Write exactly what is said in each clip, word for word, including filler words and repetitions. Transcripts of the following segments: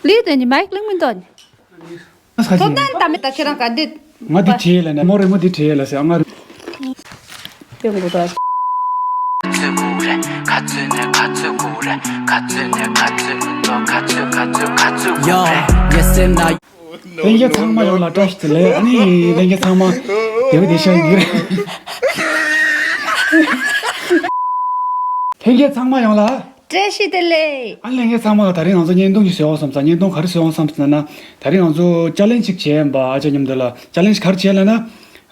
ལི་དེ་ནི་མའིག་ལིང་མི་འདོན། ཐོབ་ཐང་དམ་མི་ད་ཁྱེད་རང་ག་འདི། ང་འདི་བྲིས་ལ་ནི་མོ་རི་མོ་འདི་བྲིས་ལ་ཟེར། ང་རི་པེན་གོ་ད། ཡ། ངས་སེམས་ན། ལྷན་རྒྱས་ཚང་མ་ཡོང་ལ་བཀྲ་ཤིས་བདེ་ལེགས། ཨ་ནི་ལྷན་རྒྱས་ཚང་མ་དེ་བས་བདེ་ཤ་ཡིན་གྱི་རེད། ལྷན་རྒྱས་ཚང་མ་ཡོང་ལ། བཀྲ་ཤིས་བདེ་ལེགས། ཨ་ནི་ལྷན་རྒྱས་ཚང་མ་ད་རིང་ང་ཚོ་བརྙན་ཐུང་ཞིག་བཟོ་བསམ་ཙང་། བརྙན་ཐུང་ག་རེ་བཟོ་བསམ་ཙང་ན། ད་རིང་ང་ཚོ་ཅ་ལེན་ཅིག་བྱས་ཡིན་པ། ཨ་ཅག་མཉམ་དུ་ལ་ཅ་ལེན་ག་རེ་བྱས་ལ་ན།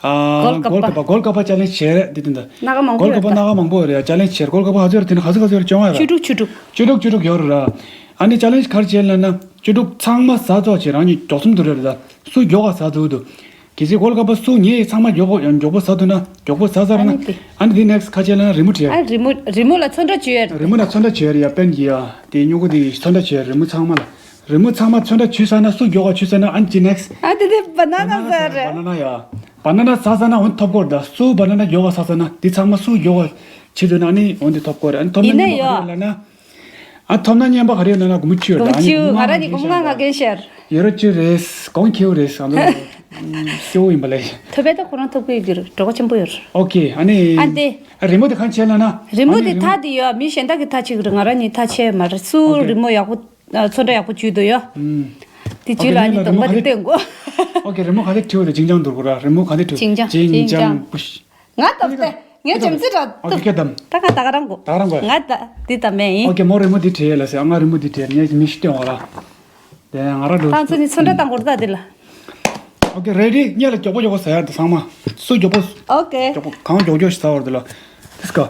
ཨ། གོལ་ཀ་པ། གོལ་ཀ་པ་ཅ་ལེན་བྱས་རེད་འདི་དེ་འདི། སྣ་ཁ་མང་པོ་གོལ་ཀ་པ་ཡོད་ད། སྣ་ཁ་མང་པོ་རེད། ཅ་ལེན་བྱས་རེད། གོལ་ཀ་པ་ག་ཚོད་རེད་དེ་ནི། ག་ཚོད་ག་ཚོད་རེད། བཅོ་ལྔ་རེད། བཅུ་དྲུག་བཅུ་དྲུག་བཅུ་དྲུག་བཅུ་དྲུག་ཡོད་རེད་ར། ཨ་ནི་ཅ་ལེན་ག་རེ་བྱས་ལ་ན། བཅུ་དྲུག་ཚང་མ་ཟ་ཚོགས་བྱས་རང་ཉིད་མགྱོགས་ཙམ་དུ་རེད་ར། སུ་མགྱོགས་ག་ཟ་ཐུབ་འདུག་གལ་སྲིད་གོལ་ཀ་པ་སུ་ངས་ཚང་མ་མགྱོགས་པོ་མགྱོགས་པོ་ཟ་ཐུབ་ན་མགྱོགས་པོ་ཟ་ཟ་ར་ན། ཨ་ནི་དེ། ཨ་ནི་དེ་ནེག་སི་ཁ་ཆེ་ལ་ན་རི་མོ་བྲིས། ཨ། རི་མོ། རི་མོ་ལ་ཚོན་ཁྲ་བྱོས་ཡ། རི་མོ་ལ་ཚོན་ཁྲ་བྱོས་ཡ། པེན་གྱི་ཡ་དེ་སྨྱུ་གུ་དེ་ཚོན་ཁྲ་བྱོས་ཡ། རི་མོ་ཚང་མ་ལ། རི་མོ་ཚང་མ་ཚོན་ཁྲ་བྱོས་ཟ་ན་སུ་མགྱོགས་ག་བྱོས་ཟ་ན། ཨ་ནི་དེ་ནེག་སི། ཨ། དེ་དེ་བ་ན་ན་ཟ་རེད། བ་ན་ན་ཡ། བ་ན་ན་ཟ་ཟ་ན་འོན་ཐོབ་སྐོར་ད། སུ་བ་ན་ན་མགྱོགས་ག་ཟ་ཟ་ན་དེ་ཚང་མ་སུ་མགྱོགས་ག་བྱེད་ཐུབ་ན་ཨ་ནི་འོན་དེ་ཐོབ་སྐོར་རེད། ཨ་ནི་ཐོབ་ན་ཡིན་ན་སྙན་པ་ཡོད་ག་རེ་ཡོད་ལ་ན། ཨ། ཐོབ་ན་སྙན་པ་ག་རེ་ཡོད་ན་ན་སྒོར་མོ་བཅུ་ཡོད། སྒོར་མོ་བཅུ། ང་རང་ནི་སྒོར་མོ་ལྔ་ལྔ་སྐྱོན་ཤར། ཡོད་ར་བཅུ་རེད། གོང་ཁེའུ་རེད། ང་ཚོ་སྐྱོ་བོ་ཡིན་པ་ལས། ཐོབ་པས་ད་ཁོ་རང་ཐོབ་གི་ཡོད་ཀྱི་རེད། གྲོགས་ཆེན་པོ་ཡོད་རེད། ཨོ་ཁེ། ཨ་ནི། ཨ་ནི་དེ། ཨ། རི་མོ་དེ་གང་བྱས་ལ་ན། རི་མོ་ཨ་ནི་དེ་རི་མོ། ཐག་དེ་ཡོད། མི་གཞན་དག་གི་ཐག་ཆོད་ཀྱི་རེད། ང་རང་ནི་ཐག་ཆོད་མ་རེད། སུ། ཨོ་ཁེ། རི་མོ་ཡག་པོ། ཨ། ཚོན་ཁྲ་ཡག་པོ་བྱུག་འདུག་ཡོད། ཨུམ། དེ་བྱུག་ལ་ཨ་ནི་གདོང་པ་དེ་སྟོན་དགོས། ཨོ་ཁེ། རི་མོ་ག་དེ་བྲིས་པ་དེ་ཅིང་ཅང་འདུག་གོ་ར། རི་མོ་ག་དེ་བྲིས། ཅིང་ཅང་། ཅིང་ཅང་པུཤ། ང་སྟབས་བདེ། ངས་འཇམ་རྩུབ་ར། ཨོ་ཁེ། ཁྱེད་བདམས། ད་ག་ད་ག་རང་གོ། ད་ག་རང་གོ། ང་ད་འདི་ད་མེད་ཡིན། ཨོ་ཁེ། མོ་རི་མོ་འདི་བྲིས་ལ་ཟེར། ང་རི་མོ་འདི་བྲིས། ངས་མི་ཤི་སྟོན་འོ་ར། དེ་ང་ར་འགྲོ། ད་ཚོ་ནི་ཚོན་ཁྲ་བཏང་གོ་ར་ད་འདི་ལ། ཨོ་ཁེ། རེ་ཌི། ངས་ལ་མགྱོགས་པོ་མགྱོགས་པོ་ཟ་ཡ་འདི་ཚང་མ། སུ་མགྱོགས་པོ། ཨོ་ཁེ། མགྱོགས་པོ། གང་མགྱོགས་མགྱོགས་ཤིག་ཟ་བར་འདི་ལ། Let's go.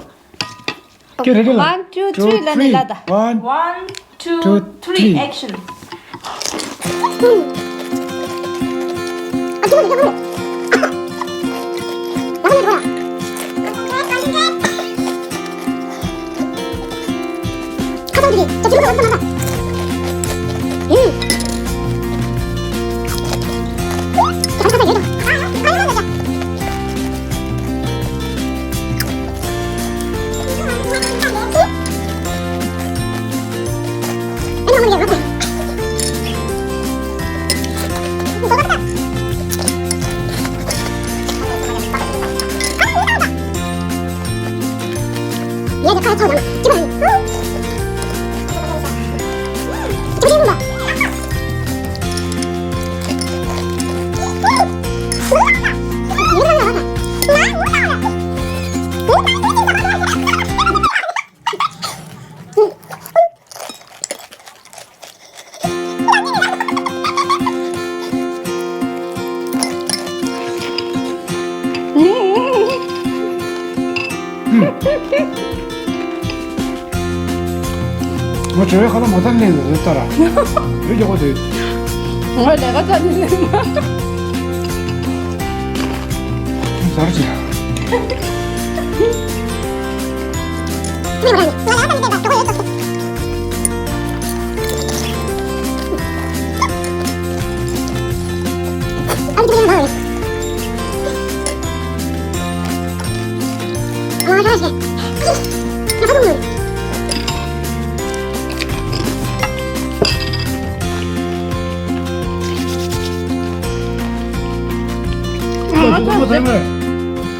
ཨོ་ཁེ། རེ་ཌི་ལ། One, two, three ལ་ནི་ལ་ད། One, two, three, action. ང་བྱོས་ཁ་ལ་མ་ཐར་ལེན་རེད་ལྟ་ར། རེད་རྒྱག་པ་དེ། ང་ལས་ཀ་ཚ་ནི་ལེན་མ། ཟར་ཅི།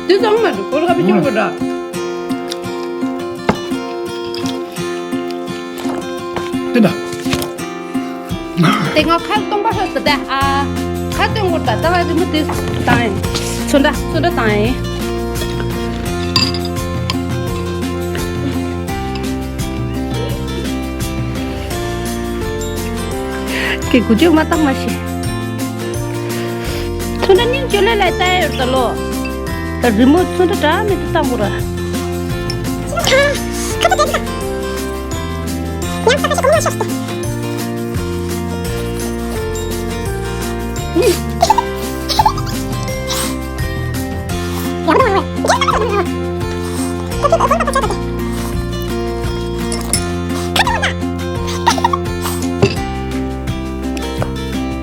དེ་ཚང་མ་རེད། གོ་ལ་ཁ་པི་ཅུང་གོ་འདྲ། དེ་འདྲ། དེ་ང་ཁ་སྟོང་པ་ཧོས་ད། ཨ། ཁ་སྟོང་གོ་ད། ད་ང་རི་མོ་དེ་བཏང་ཡིན། ཚོན་ཁྲ་ཚོན་ཁྲ་བཏང་ཡིན། ཀྱེ་དགུ་བཅུ་མ་བཏང་མ་ཤེས། ཚོན་ཁྲ་སྙིང་བཅོས་ལས་ལས་ལྟ་ཡོད་ད་ལོ། ད་རི་མོ་ཚོན་ཁྲ་འདྲ་མི་འདུག་བཏང་དགོས་ར།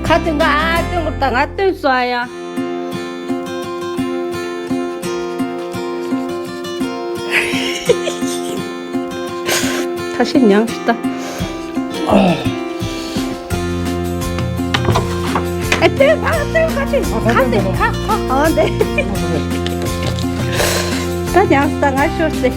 ཁ་སྟོན་ག་ཨ་སྟོན་ག་ད་ང་སྟོན་སོང་ཨ་ཡ། ཁ་ཤས་མྱངས་ཤི་ད། ཨེ། ལྟོས། ཕར་ལྟོས། ཁ་ཅིག་ཁ་ཏེ་ཁ་ཁ་ཨོ་འདི། ད་ཡང་ད་ང་ཤོར་ཏེ།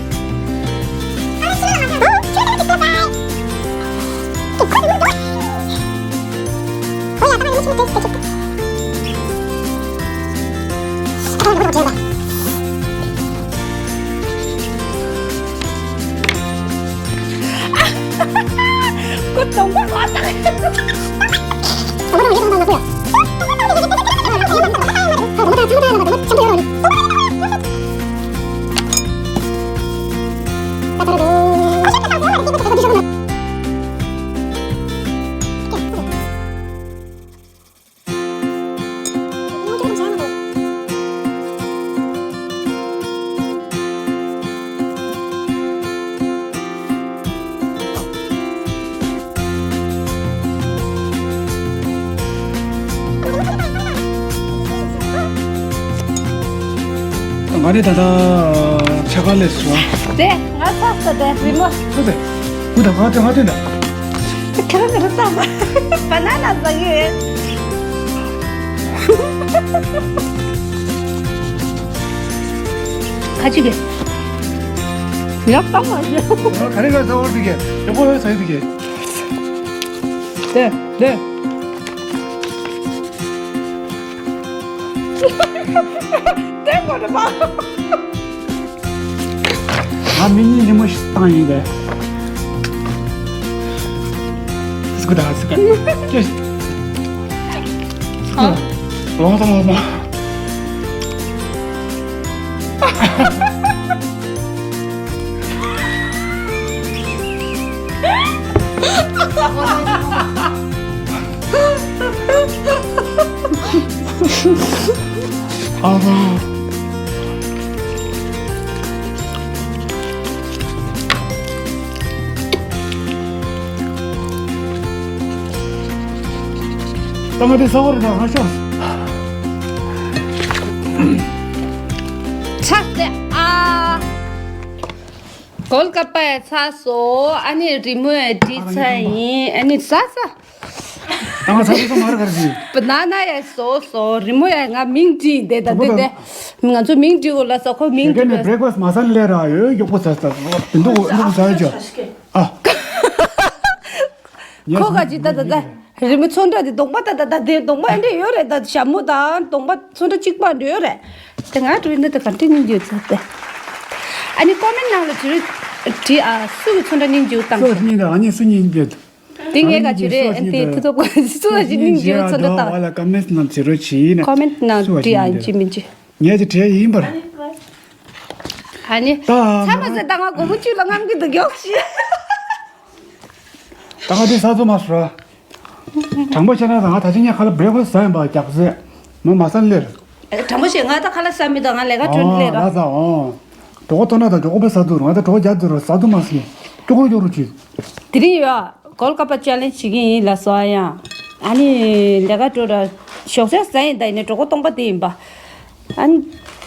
ཁོ་གདོང་པ་ལ་བཏང་། ང་ནི་ད་ལྟ་ཕྱེད་ཀ་ལས་སོང་། དེ་ང་ཚ་ས་དེ་རི་མོ། ཁོ་དེ། ཁོ་ད་ང་དེ་ང་དེ་ད། ཁྱོད་ཀྱི་རུ་ཙམ་པ་ན་ན་ཟ་གི་ཡོད། ཁ་ཅིག་གི་ཡག་གཏམ་མ་ཞུ། ག་རེ་ག་ཟ་བར་འདུག་གི་ཡག་པོ་ཟ་ཡི་འདུག་གི། དེ་དེ། དེ་ཁོ་རེ་པ། ང་མི་གཉིས་ཉིན་མོ་ཞིག་བཏང་ཡིན་པས། སྐུ་དང་སྐུ་ཀྱེ། ཨ། ལོང་དང་ལོང་མ། ཨ་མ། ད་ང་དེ་ས་བར་ན་ཧ་ཤོག་ཚ་དེ་ཨ། གོལ་ཀ་པ་ཡ་ཚ་སོ། ཨ་ནི་རི་མོ་ཡ་བྲིས་ཚ་ཡིན། ཨ་ནི་ཚ་ཚ། ཨ་མ་ཚ་ཚ་མར་གར་གྱི། པ་ན་ན་ཡ་སོ་སོ། རི་མོ་ཡ་ང་མིང་བྲིས་དེ་ད་དེ་དེ། ང་ཚོ་མིང་བྲིས་འོ་ལ་ས་ཁོ་མིང་བྲིས་པས། བྲེག་ཕ་སི་མ་ས་ལེ་ར་ཡོད་མགྱོགས་པོ་ཚ་ཚ་དེ་འདུག་འདུག་ས་ཡོད་ཅོ། ཨ། ཁོ་ག་ཅི་ད་ད་ད། རི་མོ་ཚོན་ཁྲ་དེ་གདོང་པ་ད་ད་ད་དེ་གདོང་པ་འདྲ་ཡོད་རེད། ད་ཞྭ་མོ་དང་གདོང་པ་ཚོན་ཁྲ་གཅིག་པ་འདྲ་ཡོད་རེད། དེ་ང་འགྲོ་ཡིན་ན་ད་ག་འདྲ་སྙིང་རྗེ་ཚ་དེ། ཨ་ནི་ཀོ་མེན་ནང་ལ་བྲིས་བྲིས་ཨ། སུ་གི་ཚོན་ཁྲ་སྙིང་རྗེ་བཏང་། སུ་སྙིང་རྗེ། ཨ་ནི་སུ་སྙིང་རྗེ། དེ་ངས་ག་བྱེད་རེད། ཨ་ནི་དེ་ཐུ་ཐོག་སུ་ལ་ཞིག་སྙིང་རྗེ་ཚོན་ཁྲ་བཏང་། ཨ་ལ་ཀོ་མེན་ནང་བྲིས་རོགས་བྱེད་ན། ཀོ་མེན་ནང་བྲིས་ཨ་ཅི་མིན་ཅི། ངས་ཀྱི་བྲིས་ཡིན་པར། ཨ་ནི་ད་ཚ་མ་ཟེར་ད་ང་སྒོར་མོ་བཅུ་ལ་རྔམ་གི་འདུག་མགྱོགས་ཤིག་ད་ང་དེ་ས་ཚོ་མ་སོ། དྲང་པོ་བཤད་ན་ང་ད་ཅི་ཉལ་ཁ་ལ་བྲེག་ཕ་སི་ཟ་ཡིན་པ་རྒྱག་ཟེ། མོ་མ་ས་ལེར། དྲང་པོ་བཤད་ང་ད་ཁ་ལག་ཟ་མི་དང་ང་ལས་ཀ་སྤྲོད་ལེ་ར། ཟ་ཟ་འོ། གྲོགས་པོ་ཐོན་ན་ད་གྲོགས་པོ་ཕེ་ཟ་དུ་རུ་ང་ད་གྲོགས་རྒྱ་དུ་རུ་ཟ་དུ་མ་སི། ཀྱོག་རུ་ཀྱོག་རུ་གྱིས། དེ་རིང་ཡོད། གོལ་ཀ་པ་ཅལ་ལེན་བྱེད་ཀྱི་ཡིན་ལ་སོ་ཨ་ཡང་། ཨ་ནི་ལས་ཀ་སྤྲོད་ར། ཞོགས་ཇ་ཟ་ཡིན་ད་ཡིན་ནི་གྲོགས་པོ་སྟོང་པ་དེ་ཡིན་པ། ཨ་ནི་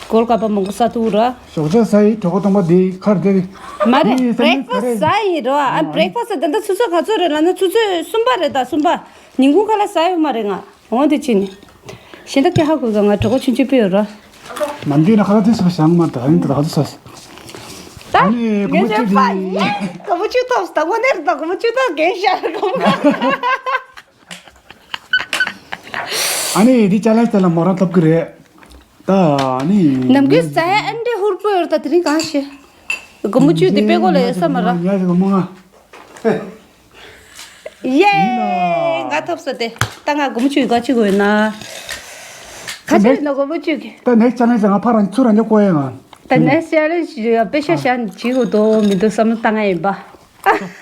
གོལ་ཀ་པ་མང་པོ་ས་ཐུག་ར། ཞོགས་ཇ་ཟ་ཡི་གྲོགས་པོ་སྟོང་པ་དེ་ཁར་དེ། མ་རེད། བྲེག་ཕ་སི་ཟ་ཡིན་རོ། ཨ་བྲེག་ཕ་སི་དེ་འདྲ་ཆུ་ཚོད་ག་ཚོད་རེད་ལབ་ན་ཆུ་ཚོད་གསུམ་པ་རེད་ད་གསུམ་པ། ཉིན་གུང་ཁ་ལག་ཟ་ཡོད་མ་རེད་ང་། འོང་དེ་ཕྱིན་ནས། གཞན་དག་སྐད་ཧ་གོ་ག་ང་གྲོགས་པོ་ཆུང་ཆུང་དཔེ་ཡོད་ར། མ་འདུས་ན་ཁ་ལག་དུས་སུ་བཞག་མ་ད་ཨ་ནི་ད་ལྟ་ཚོ། ད་ངས་ནས་པ་ཡེ་སྒོར་མོ་བཅུ་ཐོབ་ད་དངོས་གནས་རེད་ད་སྒོར་མོ་བཅུ་ཐོབ་རྒན་ཤག་སྒོར་མོ། ཨ་ནི་འདི་ཅ་ལག་དེ་ལ་མོ་རང་ཐོབ་གི་རེད། ད་ཨ་ནི། ནམ་རྒྱུན་ཟ་ཡ་ཨ་འདྲའི་ཧུར་པོ་ཡོད་རེད་ད་དེ་རིང་གང་ཤེས། སྒོར་མོ་བཅུ་དེ་དཔེ་གོ་ལ་ཡོད་ས་མ་ར། ཉ་ཞིག་སྒོར་མོ་ལྔ། ཡེ། ཡིན་ན། ང་ཐོབ་སོང་སྟེ། ད་ང་སྒོར་མོ་བཅུ་ག་ཅི་དགོས་ཡོད་ན། ག་ཅི་ཡོད་ན་སྒོར་མོ་བཅུ་གི། ད་next challenge ང་ཕ་རང་ཚུར་རང་ཉོ་གོ་ཡ་ང་། ད་next challenge ཡ་དཔེ་ཤ་ཤ་ནི་བྱེད་དགོས་དོ་མི་འདུག་བསམ་བློ་བཏང་ང་ཡིན་པ།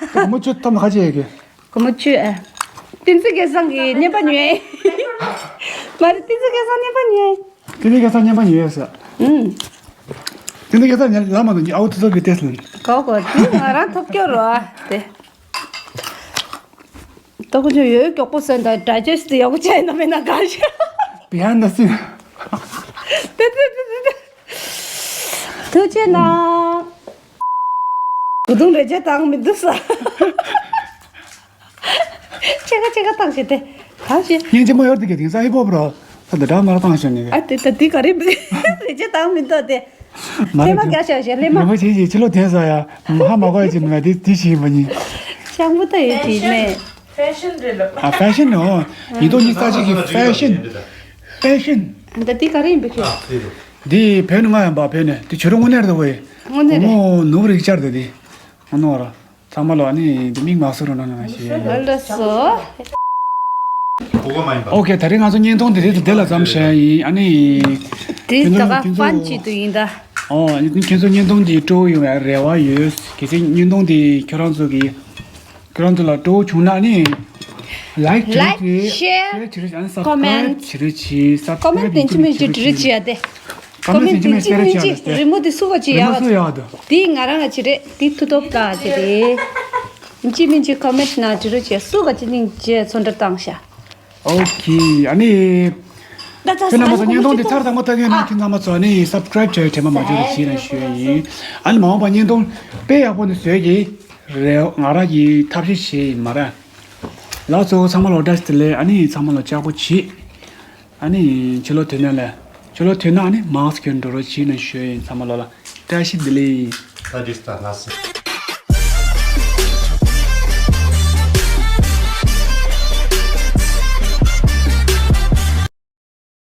སྒོར་མོ་བཅུ་ཐོབ་ན་ག་ཅི་ཡོད་གི། སྒོར་མོ་བཅུ་ཨེ། བསྟན་འཛིན་སྐལ་བཟང་གི་བརྙན་པ་ཉོས། མ་རེད་བསྟན་འཛིན་སྐལ་བཟང་བརྙན་པ་ཉོས། དེ་ནས་ཁ་སང་བརྙན་པ་ཉོས་ཟེར། ཨུམ། དེ་ནས་ཁ་སང་ཉལ་ལ་མ་དང་ཨའུ་ཐུ་ཚོ་གི་ཏེས་ལན། གོ་གོ་དེ་ང་རང་ཐོབ་སྐྱོར་རོ་ཨ་དེ། ཏོག་ཅོ་ཡོད་མགྱོགས་པོ་སོན་དང་ཌའི་ཇེ་སི་ཊི་ཡག་པོ་བྱས་ན་མེད་ན་གང་ཤེས། བི་ཧན་ད་སི། དེ་དེ་དེ་དེ་དེ། ཐུགས་རྗེ་གནང་། གུ་དུང་རེ་ཆེ་དང་མི་འདུག་ས། ཆེ་ག་ཆེ་ག་བཏང་ཞེས་ཏེ། གང་ཞིག་སྙིང་རྗེ་མོ་ཡོད་དེ་གི་དེང་སང་ཧིབ་ཧོབ་རོ། ད་དུ་སྒྲ་མར་བཏང་ཤོར་ནི་གི་ཨ་དེ་ད་དེ་ག་རེ་རེ་ཅེ་བཏང་མི་འདུག་དེ། མ་ལེ་མ་རྒྱ་ཤ་ཤ་ལེ་མ། ལེ་མ་བྱེད་ཀྱི་ཕྱི་ལོ་དེ་ས་ཡ། ཧ་མ་གོ་ཡ་ཅི་མ་དེ་དེ་ཞིག་ཡིན་པ་ཉིད། ཤང་བུ་ད་ཡོད་དེ་ནས། ཕེ་ཤན་རེད་ལ། ཨ་ཕེ་ཤན་ནོ། ཡིན་དོ་ཉིད་ས་ཅིག་གི་ཕེ་ཤན། ཕེ་ཤན། ད་དེ་ག་རེ་ཡིན་པ་ཁྱོད། འདི་བོད་ནས་ང་ཡང་པ་བོད་ནས་དེ་ཆུ་རུ་དངོས་གནས་རེད་བས། དངོས་གནས་རེད། ཨོ་ནུབ་རིག་ཆར་དེ་དེ། ཨོ་ནོ་ར། ཚང་མ་ལོ་ཨ་ནི་འདི་མིག་མ་སུ་རུ་ནོ་ནོ་ཞེས། ལ་ལ་སོ། ཨོ་ཁེ། ད་རེས་ང་ཚོ་བརྙན་ཐུང་འདི་རེད་དེ་ལ་མཚམས་བཞག་ཡིན། ཨ་ནི། དེ་ད་ག་ཕན་ཅིག་ཏུ་ཡིན་ད། ཨོ་ཁྱེད་ཚོ་བརྙན་ཐུང་འདི་སྤྲོ་ཡོང་བའི་རེ་བ་ཡོད། གལ་སྲིད་བརྙན་ཐུང་འདི་ཁྱོད་རང་ཚོ་གི་ཁྱོད་རང་ཚོ་ལ་སྤྲོ་བྱུང་ན་ནི། ལའིག་བྱེད་རེས་བྱེད། ཤེར། ཤེར་བྱེད་རེས་བྱེད། ཨ་ནི་སབ་སི་ཀ་རེབ་བྱེད་རེས་བྱེད། ཀོ་མེན་ཊི་དེ་འཆི་མེད་ཅིག་འབྲི་རེས་བྱེད་ཡ་དེ། ཀོ་མེན་ཊི་དེ་འཆི་མེད་ཅིག་རེ་ཅིག་རི་མོ་དེ་སུ་ག་ཅིག་ཡག་རི་མོ་སུ་ཡག་འདུག་དེ་ང་རང་ལ་ཅིག་རེད། དེ་ཐུ་ཐོབ་ཀ་ཅིག་རེད། འཆི་མེད་ཅིག་ཀོ་མེན་ཊི་ནང་འབྲི་རོགས་བྱས། སུ་ག་ཅིག་སྙིང་རྗེ་ཚོན་ཁྲ་བཏང་ཤག་ཨོ་ཁེ། ཨ་ནི། ད་ད་ཁྱོད་རྣམ་པ་ཚོ་བརྙན་ཐུང་འདི་མཚམས་དང་པོ་ལྟ་མཁན་ནང་ཁྱེད་རྣམ་པ་ཚོ་ཨ་ནི་སབ་སི་ཀ་རེབ་བྱས་དྲན་པ་མ་བརྗེད་རོགས་བྱེད་ན་ཞུ་ཡ་ཡིན། ཨ་ནི་མ་འོངས་པ་བརྙན་ཐུང་དཔེ་ཡག་པོ་ནི་བཟོས་ཀྱི་རེད། ང་རང་གིས་ཐབས་ཤེས་བྱས་ཡིན་མ་རེད། ལགས་སོ། ཚང་མ་ལ་བཀྲ་ཤིས་བདེ་ལེགས། ཨ་ནི་ཚང་མ་ལ་ལྕགས་པོ་བྱེད། ཨ་ནི་ཕྱི་ལོ་དོན་ན་ལ། ཕྱི་ལོ་དོན་ན་ཨ་ནི་མང་སུ་ཁྱོད་འགྲོ་རོགས་བྱེད་ན་ཞུ་ཡིན། ཚང་མ་ལ་ལ་བཀྲ་ཤིས་བདེ་ལེགས། ད་རིས་ད་ལ་སི།